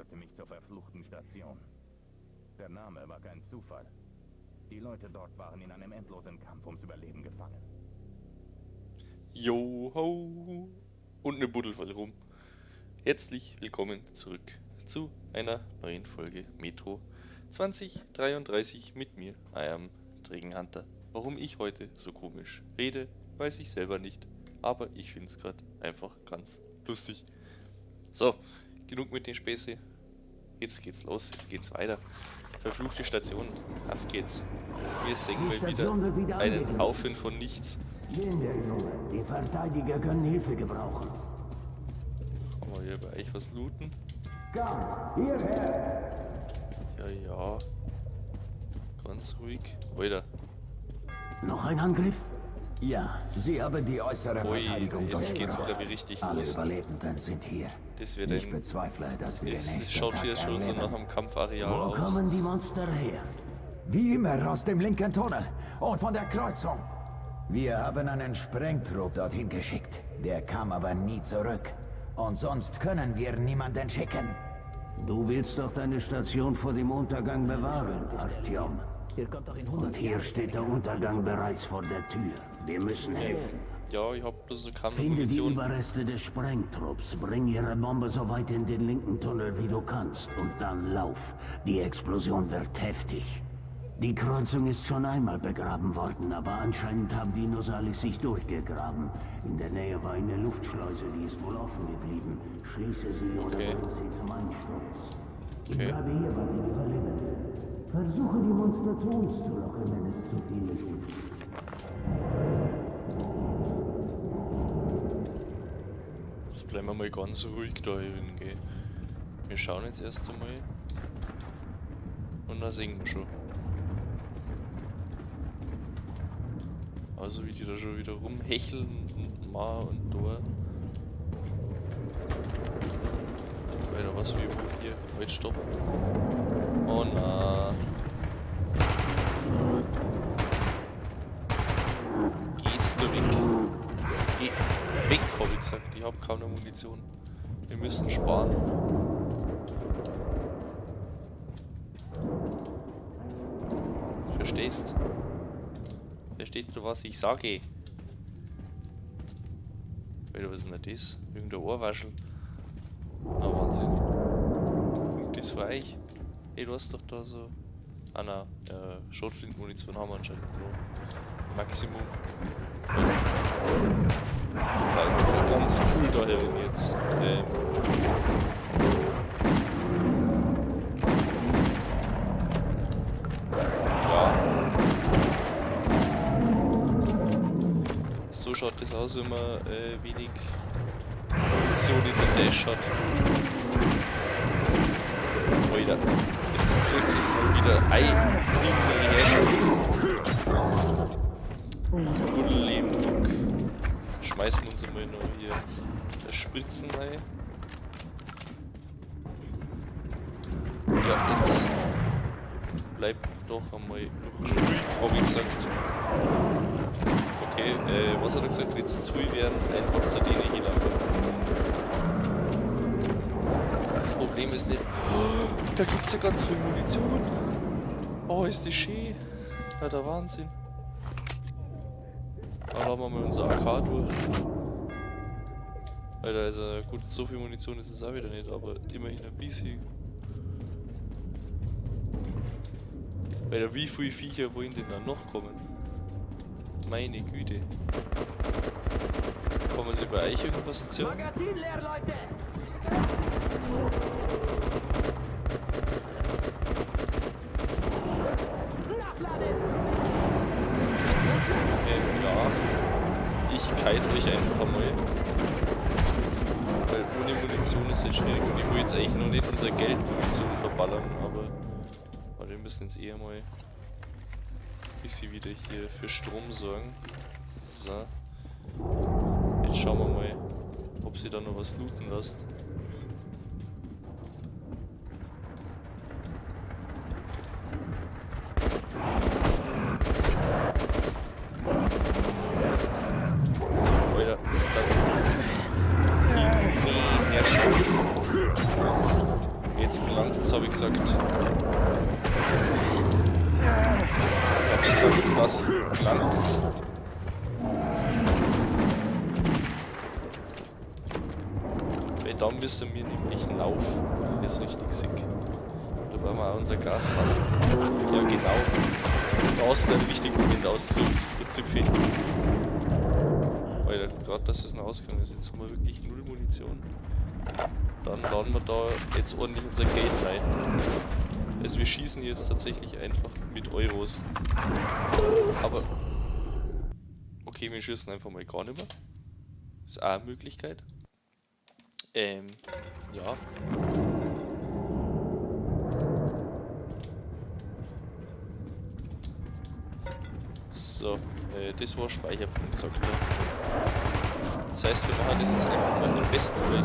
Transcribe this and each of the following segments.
führte mich zur verfluchten Station. Der Name war kein Zufall. Die Leute dort waren in einem endlosen Kampf ums Überleben gefangen. Joho! Und eine Buddel voll rum. Herzlich willkommen zurück zu einer neuen Folge Metro 2033 mit mir, eurem Dragon Hunter. Warum ich heute so komisch rede, weiß ich selber nicht, aber ich find's grad einfach ganz lustig. So, genug mit den Späße. Jetzt geht's los, jetzt geht's weiter. Verfluchte Station, auf geht's. Wir sehen Die mal wieder Station wird wieder einen angegriffen. Haufen von nichts. Gehen wir, Junge. Die Verteidiger können Hilfe gebrauchen. Kann man hier bei euch was looten? Komm, hierher! Ja, ja. Ganz ruhig. Alter. Noch ein Angriff? Ja, sie haben die äußere Ui, Verteidigung jetzt geht's, durchbrochen. glaub ich, richtig Alle los. Überlebenden sind hier. Das wird Ich ein bezweifle, dass wir den Es nächsten schaut Tag hier schon so erleben. nach einem Kampfareal Wo aus. kommen die Monster her? Wie immer aus dem linken Tunnel und von der Kreuzung. Wir haben einen Sprengtrupp dorthin geschickt. Der kam aber nie zurück. Und sonst können wir niemanden schicken. Du willst doch deine Station vor dem Untergang bewahren, Artyom. Und hier steht der Untergang bereits vor der Tür. Wir müssen helfen. Ja, ich hab bloß so kaum Finde die Munition. Überreste des Sprengtrupps, bring ihre Bombe so weit in den linken Tunnel, wie du kannst, und dann lauf. Die Explosion wird heftig. Die Kreuzung ist schon einmal begraben worden, aber anscheinend haben die Nosalis sich durchgegraben. In der Nähe war eine Luftschleuse, die ist wohl offen geblieben. Schließe sie oder Okay. bring sie zum Einsturz. Ich Okay. bleibe hier bei den Überlebenden. Versuche die Monster zu uns zu locken, wenn es zu viele sind. Jetzt bleiben wir mal ganz ruhig da drin, gell. Wir schauen jetzt erst einmal. Und dann sehen wir schon. Also wie die da schon wieder rumhecheln und ma und da. Alter, was wie hier? Halt, stopp. Oh na. Gehst du weg? Geh weg, hab ich gesagt. Ich hab kaum noch Munition. Wir müssen sparen. Verstehst? Verstehst du, was ich sage? Alter, was ist denn das? Irgendein Ohrwaschel. Na, Wahnsinn. Und das für euch? Ey, du hast doch da so... Ah, na, Schrotflintenmunition haben wir anscheinend noch. Maximum. Ja, ganz cool da herin jetzt. Ja. So schaut das aus, wenn man wenig Munition in der Dash hat. Alter, jetzt kriegt sich mal wieder ein die Herrschaft. Budelleben. Schmeißen wir uns einmal noch hier das Spritzen rein. Ja, jetzt bleibt doch einmal ruhig, hab ich gesagt. Okay, was hat er gesagt? Wenn es zu werden, einfach zu denen hinlaufen. Das Problem ist nicht. Oh, da gibt's ja ganz viel Munition. Oh, ist das schön. Ja, der Wahnsinn. Da laden wir mal unser AK durch. Alter, also gut, so viel Munition ist es auch wieder nicht, aber immerhin ein bisschen. Alter, wie viele Viecher wollen denn da noch kommen? Meine Güte. Kann man sich bei euch irgendwas ziehen? Magazin leer, Leute! Nachladen! Ja. Ich kite euch einfach einmal. Weil ohne Munition ist es schwierig und ich will jetzt eigentlich noch nicht unser Geld Munition verballern, aber warte, wir müssen jetzt eh einmal ein bisschen wieder hier für Strom sorgen. So. Jetzt schauen wir mal, ob sie da noch was looten lässt. Alter, da. Die Herrschaft. Jetzt gelangt's, habe ich gesagt. Ich hab gesagt, das gelangt. Weil da müssen wir nämlich laufen, wenn ich das richtig sehe. Da brauchen wir auch unsere Gasmasken. Ja, genau. Da hast du einen richtigen Moment ausgesucht, der Zipfel. Alter, gerade dass es ein Ausgang ist. Jetzt haben wir wirklich null Munition. Dann laden wir da jetzt ordentlich unser Geld rein. Also wir schießen jetzt tatsächlich einfach mit Euros. Aber... Okay, wir schießen einfach mal gar nicht mehr. Ist auch eine Möglichkeit. Ja. So, das war Speicherpunkt, sagt er. Das heißt, wir machen das jetzt einfach mal im besten Fall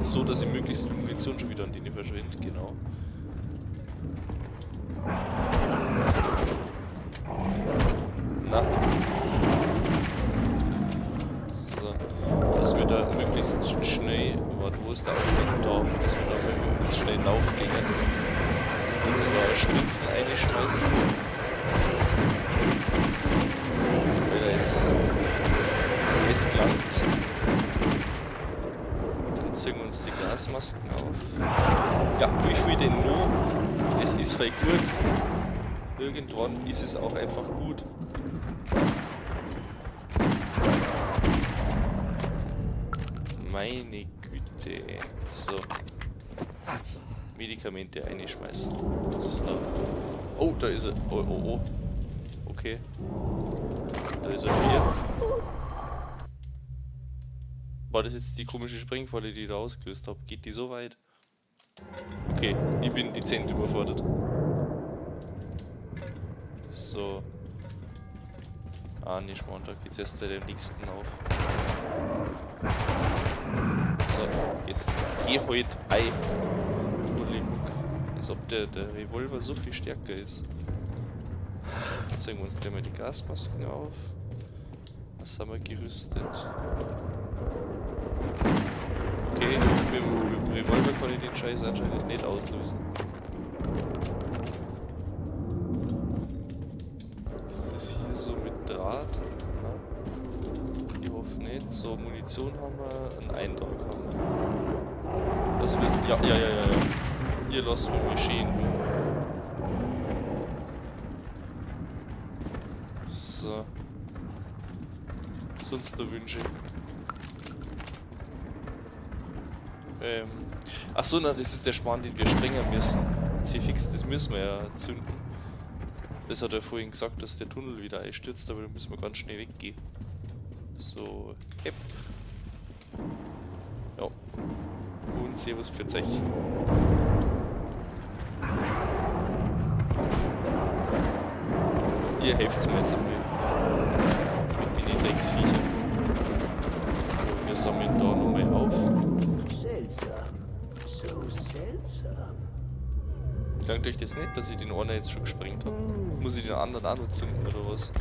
so, dass ich möglichst viel Munition schon wieder an denen verschwende, genau. Na. So, dass wir da möglichst schnell, warte, wo ist der Aufgang? Da, dass wir da mal möglichst schnell laufgehen und uns da Spitzen einschmeißen. Weil er jetzt es gelangt. Dann ziehen wir uns die Gasmasken auf. Ja, wie viel denn noch? Es ist voll gut. Irgendwann ist es auch einfach gut. Meine Güte. So. Medikamente einschmeißen. Was ist da? Oh, da ist er. Oh, oh, oh. Okay. Da ist er wieder. War das jetzt die komische Sprengfalle, die ich da ausgelöst hab? Geht die so weit? Okay, ich bin dezent überfordert. So. Ah, ne, Schmarrn, da geht's erst bei dem nächsten auf. So, jetzt geh heut ein. Holy Muck. Als ob der Revolver so viel stärker ist. Jetzt zeigen wir uns gleich mal die Gasmasken auf. Was haben wir gerüstet? Okay, mit dem Revolver kann ich den Scheiß anscheinend nicht auslösen. Ist das hier so mit Draht? Na? Ich hoffe nicht. So, Munition haben wir, einen Eintrag haben wir. Das wird... Ja, ja, ja, ja, ja. Ihr lasst mich mal schön. So. Sonst noch Wünsche. Achso, na, das ist der Schmarrn, den wir sprengen müssen. C-Fix, das müssen wir ja zünden. Das hat er vorhin gesagt, dass der Tunnel wieder einstürzt, aber da müssen wir ganz schnell weggehen. So, hepp. Ja. Und Servus für euch. Ihr helft's mir jetzt einmal. Mit den Drecksviechern. So, wir sammeln da nochmal auf. Seltsam. So seltsam. Dankt euch das nicht, dass ich den einen jetzt schon gesprengt hab? Muss ich den anderen auch noch zünden oder was?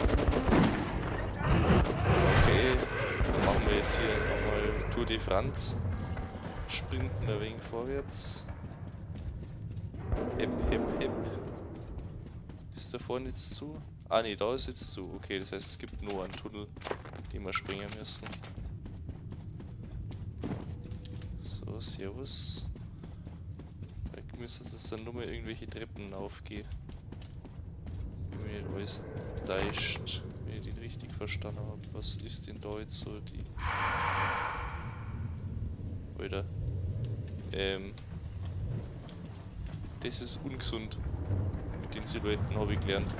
Okay, dann machen wir jetzt hier einfach mal Tour de France. Sprinten ein wenig vorwärts. Hep, hep, hep. Ist da vorne jetzt zu? Ah ne, da ist jetzt zu. Okay, das heißt, es gibt nur einen Tunnel, den wir springen müssen. So, servus. Da müssen jetzt dann nur mal irgendwelche Treppen aufgehen. Wenn mich nicht alles täuscht, wenn ich den richtig verstanden hab. Was ist denn da jetzt so die... Alter. Das ist ungesund. Mit den Silhouetten hab ich gelernt.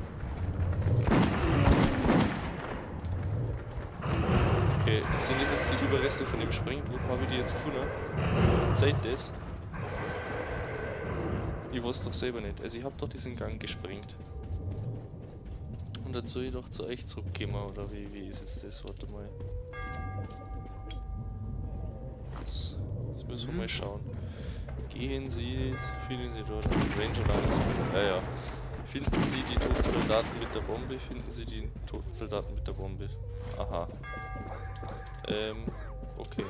Okay, sind das jetzt die Überreste von dem Sprengtrupp? Hab ich die jetzt gefunden? Zeit das? Ich weiß doch selber nicht. Also ich hab doch diesen Gang gesprengt. Und dann soll ich doch zu euch zurückkommen, oder wie ist jetzt das? Warte mal. Jetzt müssen wir mal schauen. Gehen Sie, finden Sie dort einen Ranger namens... Ja, ja. Finden Sie die toten Soldaten mit der Bombe, finden Sie die toten Soldaten mit der Bombe. Aha. Okay.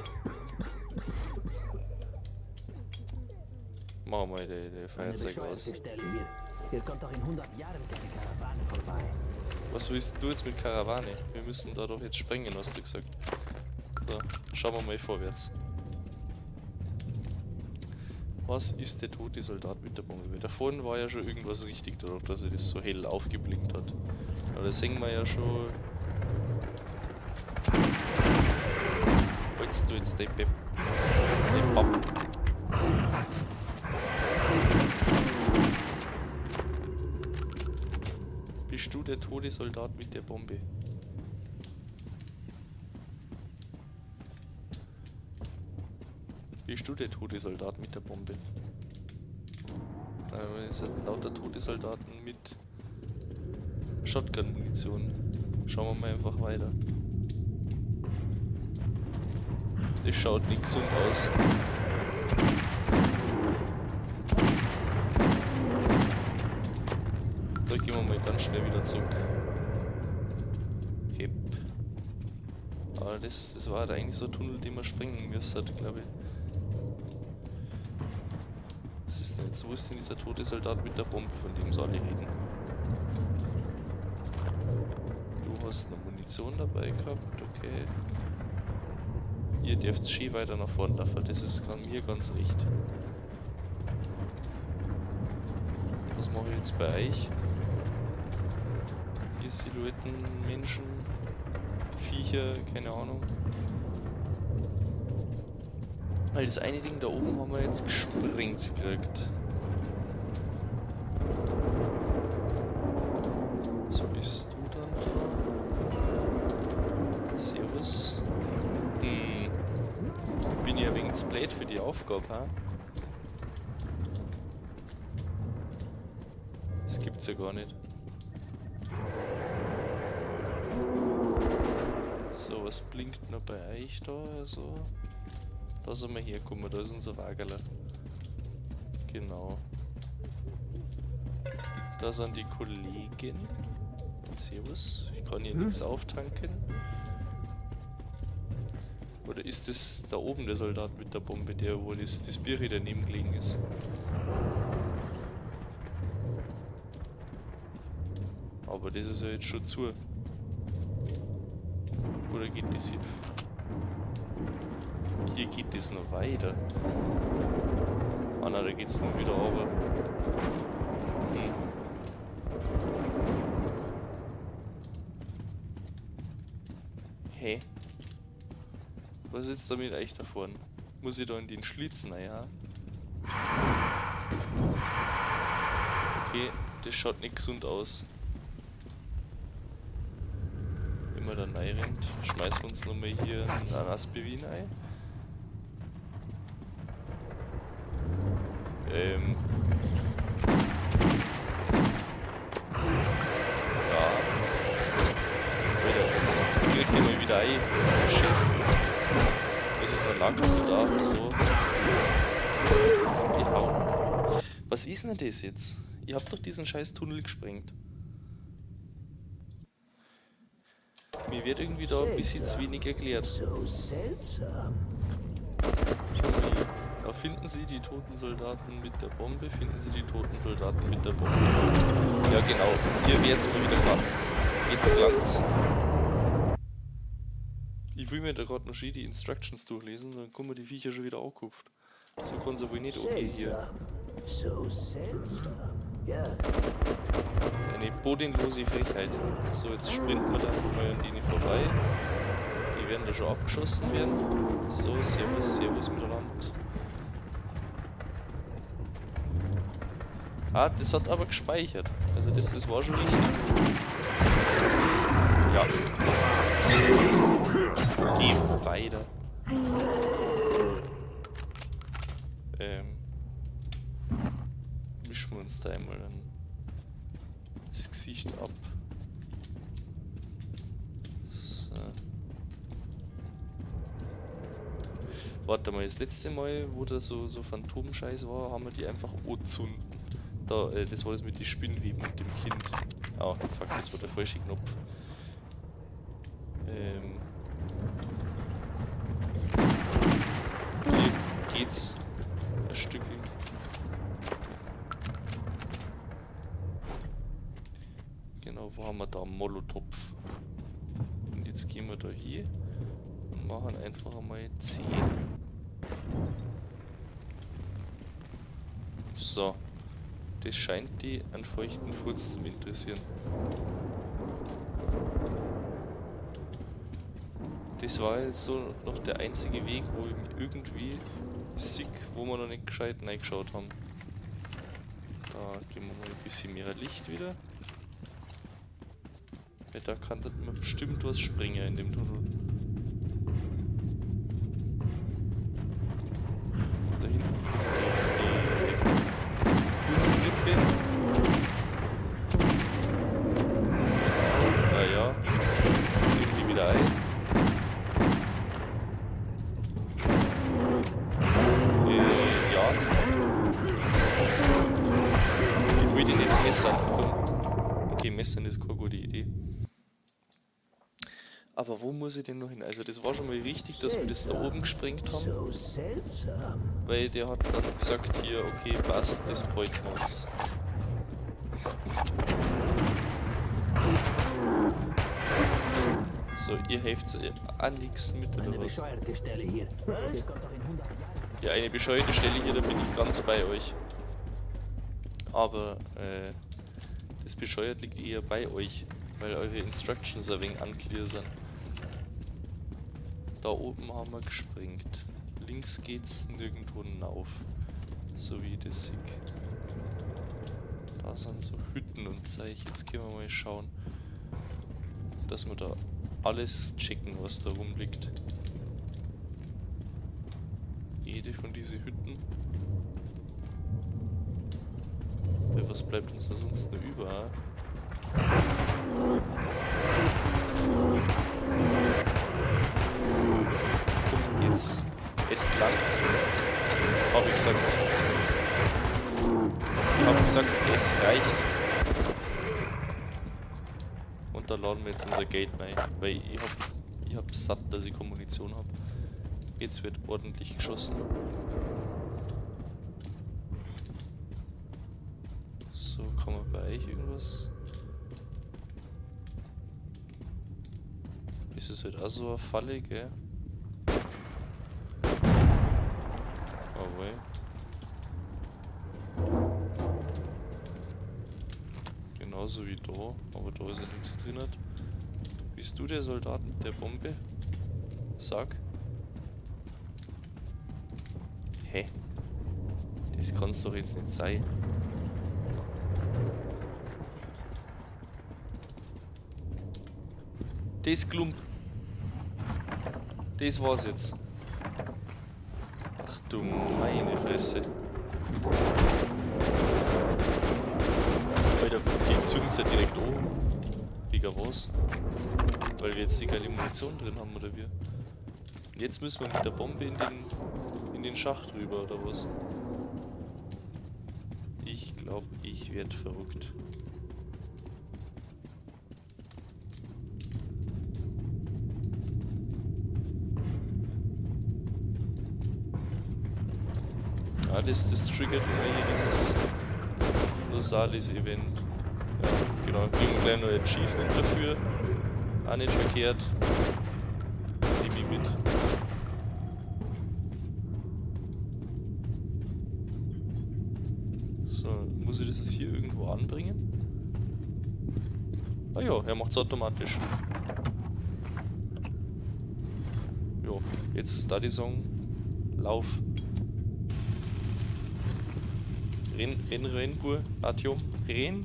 Machen wir mal die Eine Feuerzeug aus. bescheuerte Stelle hier. Hier kommt doch in 100 Jahren keine Karawane vorbei. Was willst du jetzt mit Karawane? Wir müssen da doch jetzt sprengen, hast du gesagt. So, schauen wir mal vorwärts. Was ist der tote Soldat mit der Bombe? Weil da vorne war ja schon irgendwas richtig dadurch, dass er das so hell aufgeblinkt hat. Aber das sehen wir ja schon. Holst du jetzt den Pep? Den Papp. Bist du der tote Soldat mit der Bombe? Bist du der tote Soldat mit der Bombe? Es sind lauter tote Soldaten mit Shotgun-Munition. Schauen wir mal einfach weiter. Das schaut nicht gesund aus. Da gehen wir mal ganz schnell wieder zurück. Hep. Aber das war halt eigentlich so ein Tunnel, den man sprengen müsste, glaube ich. Was ist denn jetzt? Wo ist denn dieser tote Soldat mit der Bombe, von dem sie alle reden? Du hast noch Munition dabei gehabt, okay. Ihr dürft schön weiter nach vorne laufen, das ist mir ganz recht. Was mache ich jetzt bei euch? Ihr Silhouetten, Menschen, Viecher, keine Ahnung. Weil das eine Ding da oben haben wir jetzt gesprengt gekriegt. So bist du dann da. Servus. Bin ja ein wenig zu blöd für die Aufgabe, ha? Das gibt's ja gar nicht. So, was blinkt noch bei euch da? Also, da sind wir hergekommen, da ist unser Wagerler. Genau. Da sind die Kollegen. Servus, ich kann hier nichts auftanken. Oder ist das da oben der Soldat mit der Bombe, der wo das Bier daneben gelegen ist? Aber das ist ja jetzt schon zu. Oder geht das hier? Hier geht das noch weiter. Ah nein, da geht's nur wieder runter. Hä? Was ist jetzt damit eigentlich da vorne? Muss ich da in den Schlitz rein, ja? Okay, das schaut nicht gesund aus. Wenn man da reinrennt, schmeißen wir uns nochmal hier einen Aspirin ein. Ja. Alter, jetzt kriegt ihr mal wieder ein. Chef. Es ist noch Nahkampf da, so. Gehauen. Was ist denn das jetzt? Ihr habt doch diesen scheiß Tunnel gesprengt. Mir wird irgendwie da ein bisschen zu wenig erklärt. So seltsam. Schau mal hier. Da finden Sie die toten Soldaten mit der Bombe, finden Sie die toten Soldaten mit der Bombe. Ja genau, hier wird's mal wieder klappen. Jetzt klang's. Ich will mir da grad noch schön die Instructions durchlesen, dann kommen die Viecher schon wieder angekupft. So kann's ja wohl nicht okay hier. So seltsam. Ja. Eine bodenlose Frechheit. So, jetzt sprinten wir da einfach mal an denen vorbei. Die werden da schon abgeschossen werden. So, servus, servus miteinander. Ah, das hat aber gespeichert. Also das war schon richtig. Ja. Geh weiter. Mischen wir uns da einmal dann das Gesicht ab. So. Warte mal, das letzte Mal, wo da so Phantomscheiß war, haben wir die einfach anzünden. Da, das war das mit den Spinnweben und dem Kind. Ah, fuck, das war der falsche Knopf. Hier geht's ein Stückchen. So, wo haben wir da? Molotow. Und jetzt gehen wir da hier und machen einfach einmal 10. So. Das scheint die an feuchten Furz zu interessieren. Das war jetzt so noch der einzige Weg, wo ich mich irgendwie sehe, wo wir noch nicht gescheit reingeschaut haben. Da geben wir mal ein bisschen mehr Licht wieder. Ja, da kann man bestimmt was springen in dem Tunnel. Da hinten die Kunstgrippe. Naja, kriegt die wieder ein. Ja. Ich will den jetzt messern. Okay, messern ist keine gute Idee. Aber wo muss ich denn noch hin? Also das war schon mal richtig, dass wir das da oben gesprengt haben. So seltsam. Weil der hat dann gesagt hier, okay, passt, das bräuchten wir uns. So, ihr helft auch nix mit, oder Eine was? bescheuerte Stelle hier. Hier kommt doch in 100 Jahren. Ja, eine bescheuerte Stelle hier, da bin ich ganz bei euch. Aber, das bescheuert liegt eher bei euch, weil eure Instructions ein wenig unclear sind. Da oben haben wir gesprengt. Links geht's nirgendwo hinauf. So wie ich das sehe. Da sind so Hütten und Zeug. Jetzt können wir mal schauen, dass wir da alles checken, was da rumliegt. Jede von diesen Hütten. Weil was bleibt uns da sonst noch über? Komm, jetzt. Es klangt. Hab ich gesagt. Ich hab gesagt, es reicht. Und da laden wir jetzt unser Gate rein. Weil ich hab satt, dass ich Munition hab. Jetzt wird ordentlich geschossen. So, kann man bei euch irgendwas? Ist es halt auch so eine Falle, gell? Jawohl. Genauso wie da, aber da ist ja nichts drin. Bist du der Soldat mit der Bombe? Sag. Hä? Das kann's doch jetzt nicht sein. Das Klump. Das war's jetzt. Ach du meine Fresse. Alter, die zünden's ja direkt oben. Digga, was? Weil wir jetzt die geile Munition drin haben, oder wir? Und jetzt müssen wir mit der Bombe in den Schacht rüber, oder was? Ich glaub, ich werd verrückt. Ja, das triggert immer hier dieses Nosalis-Event. Ja, genau, kriegen wir gleich noch ein Achievement dafür. Auch nicht verkehrt. Nehme ich mit. So, muss ich das jetzt hier irgendwo anbringen? Ah ja, er macht's automatisch. Jo, jetzt da die Song. Lauf. Renn, renn, renn, Bur, Artyom, renn.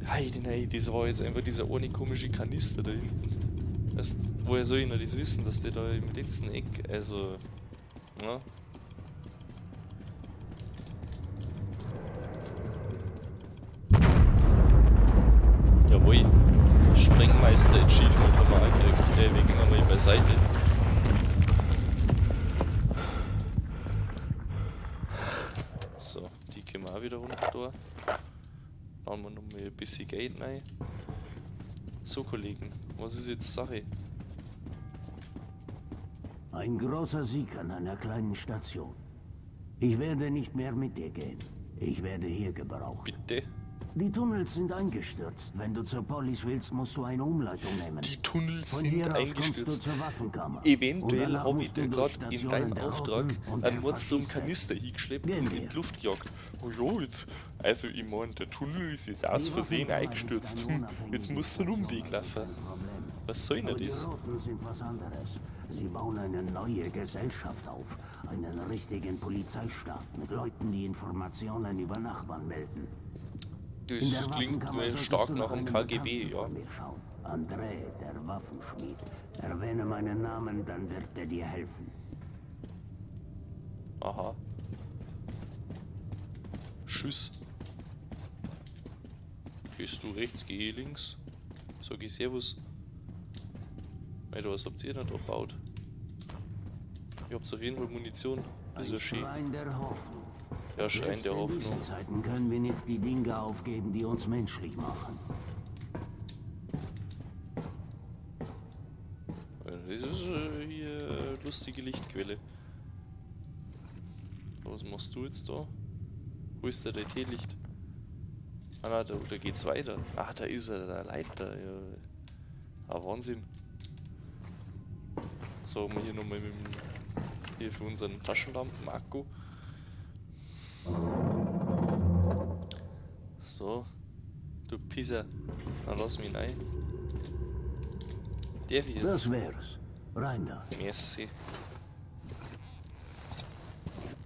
Heide, nein, das war jetzt einfach dieser eine komische Kanister da hinten. Weißt, woher soll ich denn das wissen, dass der da im letzten Eck, also, ne? Jawohl, Sprengmeister Achievement haben wir auch gekriegt. Wir gehen mal beiseite. So, die können wir auch wieder runter da. Bauen wir noch mal ein bisschen Geld rein. So, Kollegen, was ist jetzt Sache? Ein großer Sieg an einer kleinen Station. Ich werde nicht mehr mit dir gehen. Ich werde hier gebraucht. Bitte? Die Tunnels sind eingestürzt. Wenn du zur Polis willst, musst du eine Umleitung nehmen. Die Tunnels Von sind hier aus kommst du eingestürzt. zur Waffenkammer. Und Eventuell danach habe ich musst du dir durch gerade in Stationen deinem der Auftrag Roten und einen der Mordsturm Faschisten. Kanister hingeschleppt Gehen und in wir. die Luft gejagt. Oh ja, jetzt, also ich meine, der Tunnel ist jetzt aus Die Versehen Waffenkammer ist eingestürzt. eine unabhängige Jetzt musst du einen Station, Umweg also laufen. kein Problem. Was soll denn Aber die das? Roten sind was anderes. Sie bauen eine neue Gesellschaft auf. Einen richtigen Polizeistaat mit Leuten, die Informationen über Nachbarn melden. In Das der klingt Waffenkammer mir solltest stark du nach nach dem einem KGB, Bekannten ja. von mir schauen. André, der Waffenschmied. Erwähne meinen Namen, dann wird er dir helfen. Aha. Tschüss. Gehst du rechts, geh ich links. Sag ich Servus. Alter, was habt ihr denn da gebaut? Ihr habt auf jeden Fall Munition. Das ist ja Ein schön. Schrein der Hoffnung. Ja, Schrein Selbst der in Hoffnung. diesen Zeiten können wir nicht die Dinge aufgeben, die uns menschlich machen. Das ist hier eine lustige Lichtquelle. Was machst du jetzt da? Wo ist da der Teelicht? Ah nein, da geht's weiter. Ah, da ist er, der Leiter. Ja. Ah, Wahnsinn. So, haben wir hier nochmal mit dem, hier für unseren Taschenlampen-Akku. So. Du Pisser. Dann lass mich rein. Darf ich jetzt? Das wär's. Rein da. Merci.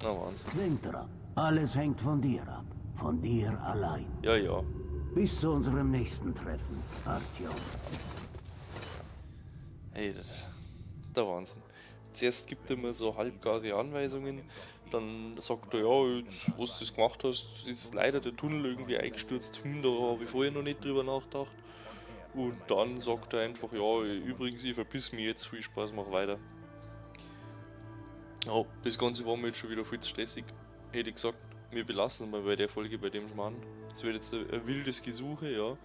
Na, Wahnsinn. Denk dran. Alles hängt von dir ab. Von dir allein. Ja, ja. Bis zu unserem nächsten Treffen, Artyom. Ey, der Wahnsinn. Zuerst gibt er mir so halbgare Anweisungen, dann sagt er, ja, jetzt, wo du das gemacht hast, ist leider der Tunnel irgendwie eingestürzt, da habe ich vorher noch nicht drüber nachgedacht. Und dann sagt er einfach, ja, übrigens, ich verpiss mich jetzt, viel Spaß, mach weiter. Ja, das Ganze war mir jetzt schon wieder viel zu stressig. Hätte ich gesagt, wir belassen mal bei der Folge bei dem Schmarrn. Es wird jetzt ein wildes Gesuche, ja.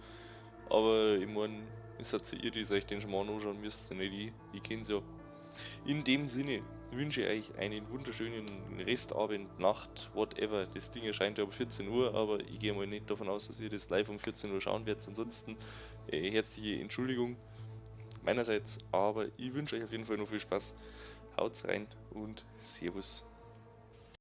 Aber ich mein, es hat ihr, die euch den Schmarrn anschauen müsst, nicht ich. Ich kenn's ja. In dem Sinne wünsche ich euch einen wunderschönen Restabend, Nacht, whatever. Das Ding erscheint ja um 14 Uhr, aber ich gehe mal nicht davon aus, dass ihr das live um 14 Uhr schauen werdet. Ansonsten herzliche Entschuldigung meinerseits, aber ich wünsche euch auf jeden Fall noch viel Spaß. Haut's rein und Servus.